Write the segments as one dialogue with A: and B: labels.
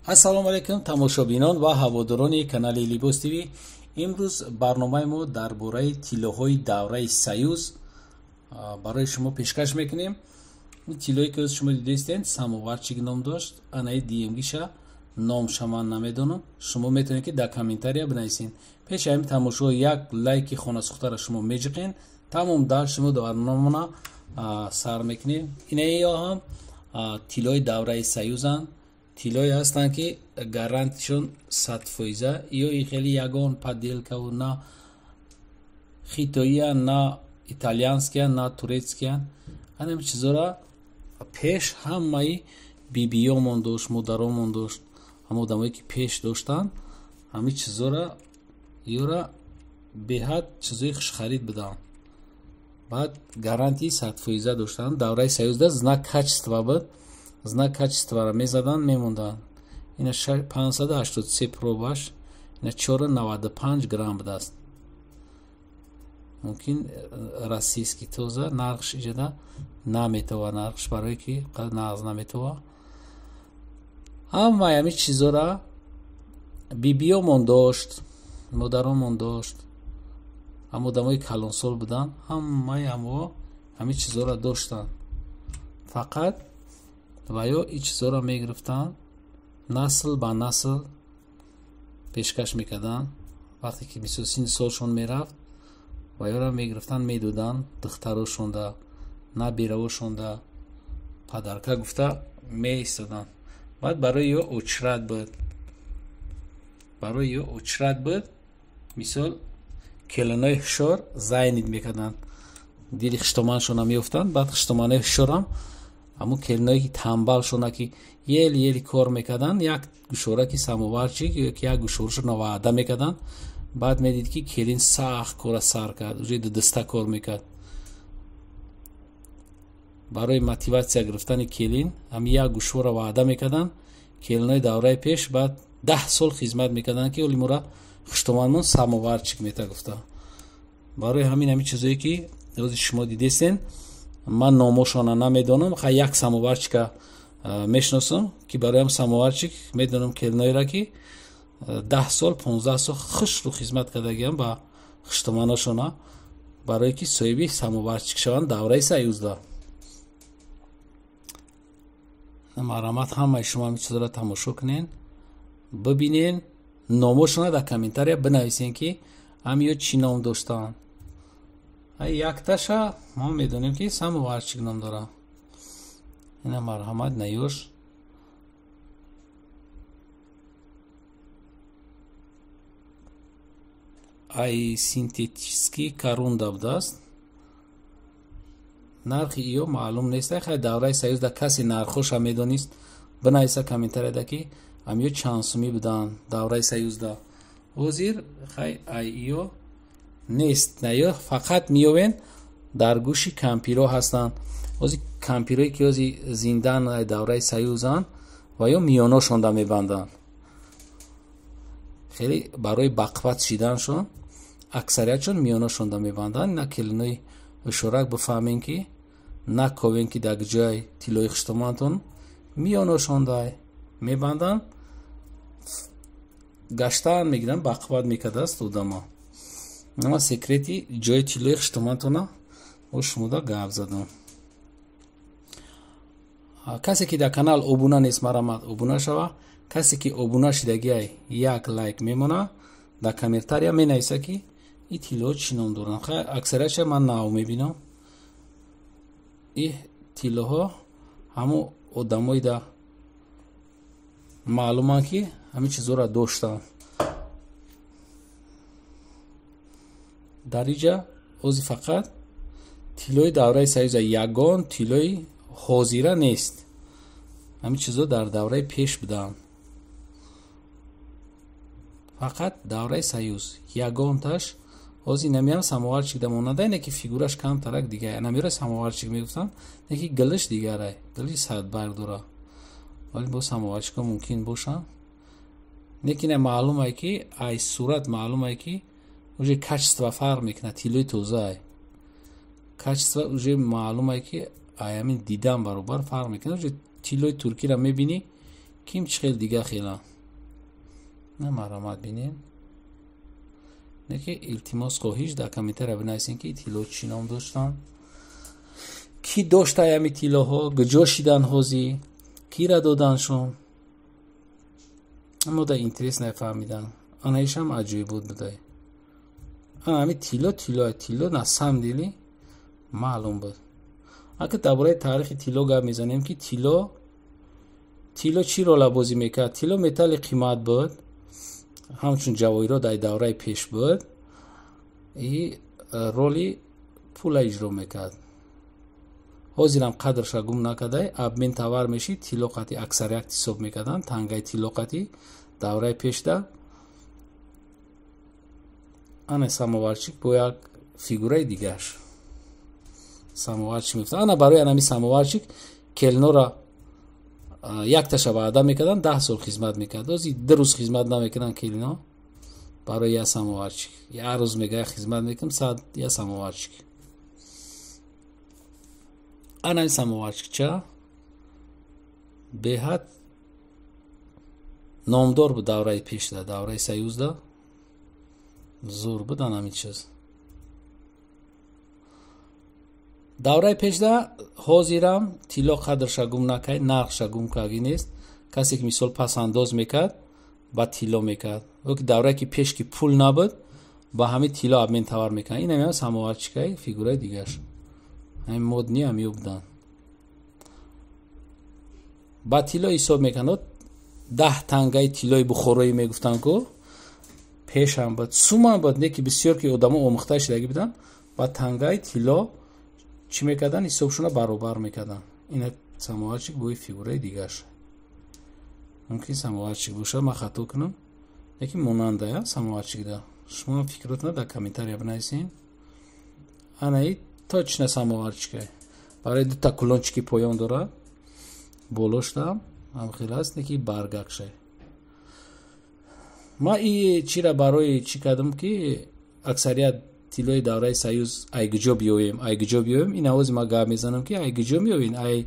A: Ассалому алайкум тамошобинон ва ҳаводорони канали Либос ТВ. Имрӯз барномаи мо дар бораи тиллоҳои давраи Союз барои шумо пешкаш мекунем. Ин тиллое ки шумо дидестен, самоварчик ном дошт, анаи ДМГ-ша номша ман намедонам. Шумо метавонед ки дар комментария бинависед. Пеш ҳамин тамошо як лайки хонасухтаро шумо меҷиқен, тамом дар шумо барномаро сар мекунем. Инаё ҳам тиллои давраи Союзанд. Тиллое ҳастанд ки гарантишон 100%, ё и хеле ягон подделкаву на хитоия, на итальянския, на турецкия. Ҳамин чизора пеш ҳамаи бибиёмон дошт, модаромон дошт, ҳама одамое ки пеш доштанд, ҳамин чизора ёра беҳад чизои хушхарид буданд. Баъд гарантии 100% доштанд. Давраи Союзда знак качества буд. Знак качестваро мезаданд, мемонданд. Ина 583 пробаш, ина 4,95 грамм будааст. Мумкин российский тоза, нархш иҷода наметова, нархш барое ки нағз наметова. Ҳамаи ҳамин чизора бибиёмон дошт, модаромон дошт, ҳама одамои калонсол буданд, ҳамаи ҳамоо ҳамин чизора доштанд. Фақат ва ё ин чизоро мегирифтанд, насл ба насл пешкаш мекарданд. Вақте ки мисол синни солшон мерафт, ва ёро мегирифтанд, медоданд духтарошонда, набераҳошонда, падарка гуфта меистоданд. Баъд барои ё очрат буд, барои ё очрат буд, мисол келинои ҳушёр зайнид мекарданд, дили хуштоманшона меёфтанд. Баъд хуштоманои ҳушёрам ҳамун келиное ки тамбалшона ки ели ели кор мекарданд, як гӯшора ки самоварчик ё ки як гӯшорашона ваъда мекарданд. Баъд медид ки келин сахт кора сар кард, уже дудаста кор мекард. Барои мотиватсия гирифтани келин ҳами як гӯшора ваъда мекарданд. Келинои давраи пеш баъд 10 сол хизмат мекарданд ки оли мора хуштоманмон самоварчик мета гуфта. Барои ҳамин ҳамин чизое ки ҳозир шумо дидестен, ман номошона намедонам, ха як самоварчика мешиносам ки бароям самоварчик медонам келиноеро ки 10 сол 15 сол хушрӯ хизмат кардагиам ба хуштоманошона, барое ки соҳиби самоварчик шаванд давраи Союзда. Марҳамат ҳамаи шумо ҳамин чизоро тамошо кунен, бибинен, номошона дар комментария бинависен ки ҳамиё чӣ ном доштанд. Якташа мо медонем ки самоварчик ном дорад. Ина марҳамат наёш. Ай синтетический корунда будааст. Нархи иё маълум нест. Хай давраи Союзда касе нархоша медонист, бинависа комментарияда ки ҳамиё чанд сумӣ буданд давраи Союзда. Ҳозир хай ай иё нест, наё фақат меёвен дар гӯши кампиро ҳастанд. Ҳозир кампирое ки ҳозир зиндаанд давраи Союзанд ва ё миёношонда мебанданд. Хеле барои бақват шиданшон аксариятшон миёношонда мебанданд. На келинои ҳушёрак бифаҳмем ки наковем ки дар ҷои тиллои хуштомантон миёношонда мебанданд, гаштан мегиранд, бақват мекардааст одамо. Ама секрети ҷои тиллои хуштомантона бо шумода гап задам. Касе ки дар канал обуна нест, марҳамат обуна шава. Касе ки обуна шидагиай як лайк мемона, дар комментария менависа ки ин тиллоҳо чӣ ном доранд. Хай аксариятша ман нав мебинам. Ин тиллоҳо ҳамон одамоида маълуманд ки ҳамин чизоро доштанд. Дар инҷа ҳозир фақат тиллои давраи Союза, ягон тиллои ҳозира нест. Ҳамин чизо дар давраи пеш буданд. Фақат давраи Союз ягонташ ҳозир намеам самоварчик да монанда, ине ки фигураш камтарак дигар. Намеро самоварчик мегуфтанд, не ки гилиш дигарай, гилиш садбарг дора. Вале бо самоварчикҳо мумкин бошанд. Лекин маълумае ки ай сурат маълумае ки уже качество фарқ мекунад, тиллои тозаай. Качество уже маълумае ки ай ҳамин дидан баробар фарқ мекунад. Уже тиллои туркиро мебинӣ, Ким чӣ хел дига хела. На марҳамат бинем. Не ки илтимос хоҳиш дар комментария бинависем ки тилло чӣ ном доштанд. Ки доштай ҳами тиллоҳо, куҷо шидан ҳозӣ, кира доданшон. Аммо дар интерес нафаҳмидан. Анаишам аҷоибот будай. Ана ҳами тилло тилло тилло на самом деле маълум буд. Ака дар бораи таърихи тилло гап мезанем ки тилло чӣ рола бозӣ мекард? Тилло металли қимат буд, ҳамчун ҷавоҳирот дар давраи пеш буд и роли пула иҷро мекард. Ҳозирам қадрша гум накардай, обмен товар мешид, тилло қати аксарият ҳисоб мекарданд, тангаи тилло қати давраи пешда. Ана самоварчик бо як фигураи дигаш. Самоварчик мегуфтанд. Ана барои анами самоварчик келнора якташа ваъда мекарданд, 10 сол хизмат мекард. Ози 2 рӯз хизмат намекарданд келино барои як самоварчик. Як рӯз мега хизмат мекунам, сад як самоварчик. Ана самоварчикча беҳад номдор буд давраи пешда, давраи союзда. Зур буд анами чиз. Давраи пешда ҳозирам тилло қадрша гум накард, нархша гум карди нест. Касе ки мисол пасандоз мекард, ба тилло мекард. Ё ки даврае ки пеш ки пул набуд, ба ҳами тилло обмен товар мекард. Ин ҳам самоварчикаи фигураи дигаш. Ҳамин модни ҳам ё буданд. Ба тилло ҳисоб мекарданд. 10 тангаи тиллои бухороӣ мегуфтанд ку пешам буд, сумам буд, не ки бисёр ки одамо омӯхта шудагӣ буданд, ба тангаи тилло чӣ мекарданд? Ҳисобшона баробар мекарданд. Ина самоварчик бои фигураи дигаш. Мумкин самоварчик боша, ман хато кунам, лекин монандая самоварчикда. Шумо фикротона дар комментария бинависед. Ана и точно самоварчика. Барои дута кулончики поён дорад, болошта ҳам хел аст, не ки баргакша. Ма и чира барои чӣ кардам ки аксарият тиллои давраи союз ай куҷо биёем, ай куҷо биёем. Ин авози ма гап мезанам ки ай куҷо меоен, ай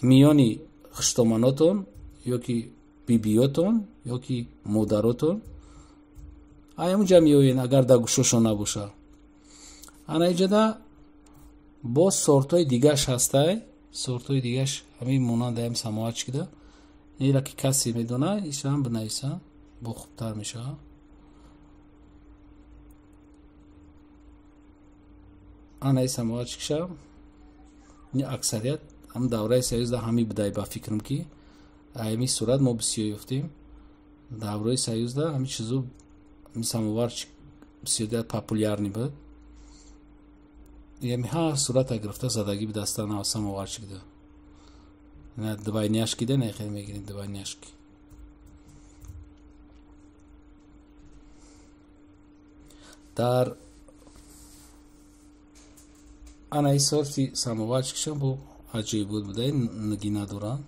A: миёни хуштоманотон ё ки бибиётон ё ки модаротон, ай ҳамунҷа меоен, агар дар гӯшошон набоша. Ана иҷода боз сортҳои дигаш ҳастай, сортҳои дигаш ҳамин монанд ҳам самоварчикда. Инра ки касе медона, ишам бинависа, бо хубтар мешавад. Ана самоварчикша ни аксарият ҳам давраи союзда ҳами будай ба фикрам ки ҳами сурат мо бисёр ёфтем. Давраи союзда ҳами чизо самоварчик бисёр популярный буд. Ями ҳар сурата гирифта задагӣ бидаста на самоварчикда. На двойняшки да не хел мегирем двойняшки. Дар ана и сорти самоварчикшон бо аҷоибот буда, нигина доранд,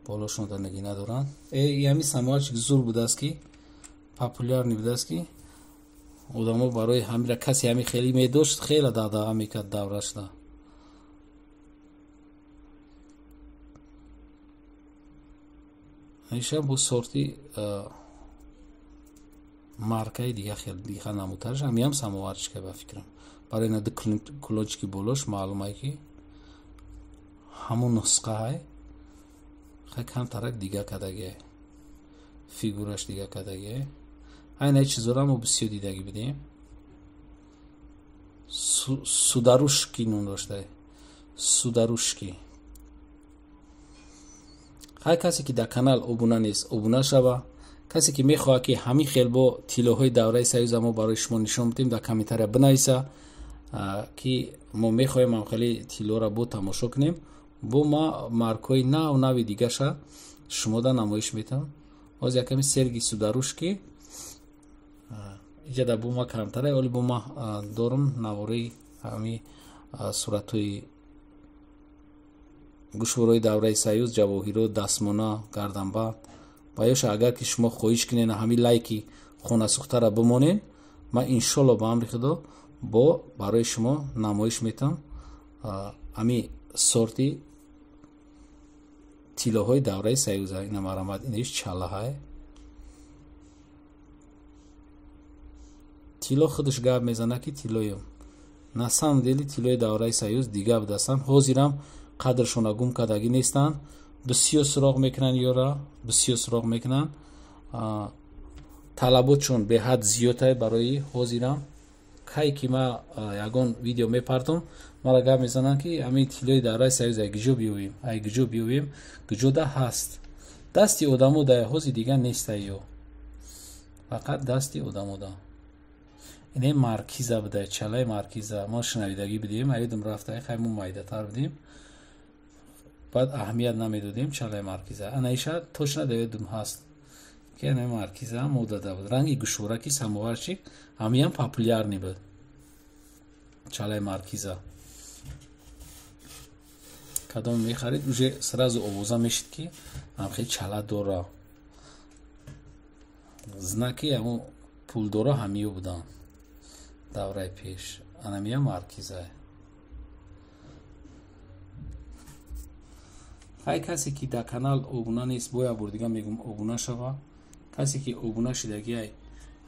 A: болошон да нигина доранд. Ями самоварчик зур будааст ки популярный будааст ки одамо барои ҳамира касе ҳами хеле медошт, хеле дағдаға мекард даврашда. Ишам бо сорти маркаи дига хел дига намудтараш, ҳамиам самоварчика ба фикрам. Барои на ду кулончики болош маълумае ки ҳамун нусқаҳай, хай камтарак дига кардагиай, фигураш дига кардагиай. Айна чизора мо бисёр дидагӣ будем. Сударушки ном доштай, сударушки. Ҳар касе ки дар канал обуна нест, обуна шава. Касе ки мехоҳад ки ҳамин хел бо тиллоҳои давраи союза мо барои шумо нишон бидем, дар комментария бинависа ки мо мехоҳем ҳамхели тиллоро бо тамошо кунем. Бо ма маркҳои нав нави дигаша шумода намоиш метам. Ҳозир яками серги сударушки иҷада бо ма камтара, оли бо ма дорум навораи ҳами суратҳои гӯшвораи давраи союз, ҷавоҳирот, дастмона, гарданбанд. Ва ёша агар ки шумо хоҳиш кунед ҳами лайки хонасӯхтара бимонед, ман иншолло ба амри худо бо барои шумо намоиш метам ҳами сорти Тиллоҳои давраи Союза. Ина марамат, инаш чалаҳай. Тилло худаш гап мезана ки тиллоем. На самом деле тиллои давраи Союз дига будастанд. Ҳозирам қадршона гум кардагӣ нестанд. Бисёр суроғ мекунанд ёра, бисёр суроғ мекунанд. Талаботшон беҳад зиёдае барои ҳозирам. Кай ки ма ягон видео мепартом, мара гап мезананд ки ҳамин тиллои давраи Союз ай гиҷо биёвем, ай гиҷо биёвем, гиҷода ҳаст. Дасти одамо да ҳозир дига нестай ё. Фақат дасти одамо да. Ине маркиза буда, чалаи маркиза. Мо шунавидагӣ будем, аёдам рафта, хай мо майдатар будем. Баъд аҳамият намедодем чалаи маркиза. Ана иша точно да ёдам ҳаст. Ки ана маркиза модада буд. Ранги гӯшвораки самоварчик ҳамиям популярный буд. Чалаи маркиза. Кадом мехарид, уже сразу овоза мешид ки ҳамхел чала дора. Знаки ҳамон пулдора ҳамиё буданд давраи пеш. Анамия маркиза. Хай касе ки дар канал обуна нест, боя бор дига мегум обуна шава. Касе ки обуна шидагиай,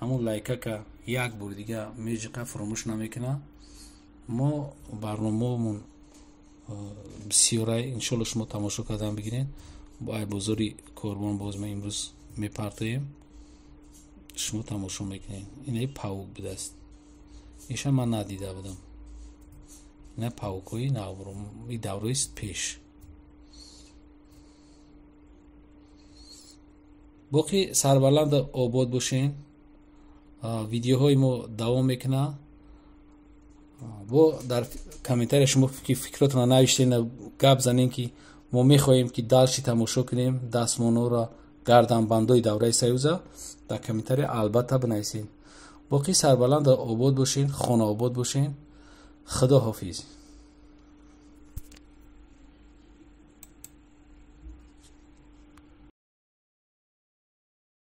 A: ҳамон лайкака як бор дига меҷиқа, фуромӯш намекуна. Мо барномаомон бисёрай, иншолло шумо тамошо кардан бигиред. Ай бозори Корбон боз ма имрӯз мепартоем, шумо тамошо мекунед. Инаи паук будааст. Иша ман надида будам. Ина паукҳои наврӯи давраи пеш. Боқӣ сарбаланд обод бошен. Видеоҳои мо давом мекунад. Бо дар комментария шумо ки фикротонро навиштен, гап занем ки мо мехоҳем ки дальше тамошо кунем дастмонҳоро, гарданбандои давраи Союза, дар комментария албатта бинависед. Боқӣ сарбаланд обод бошен, хонаобод бошен. Худо ҳофиз.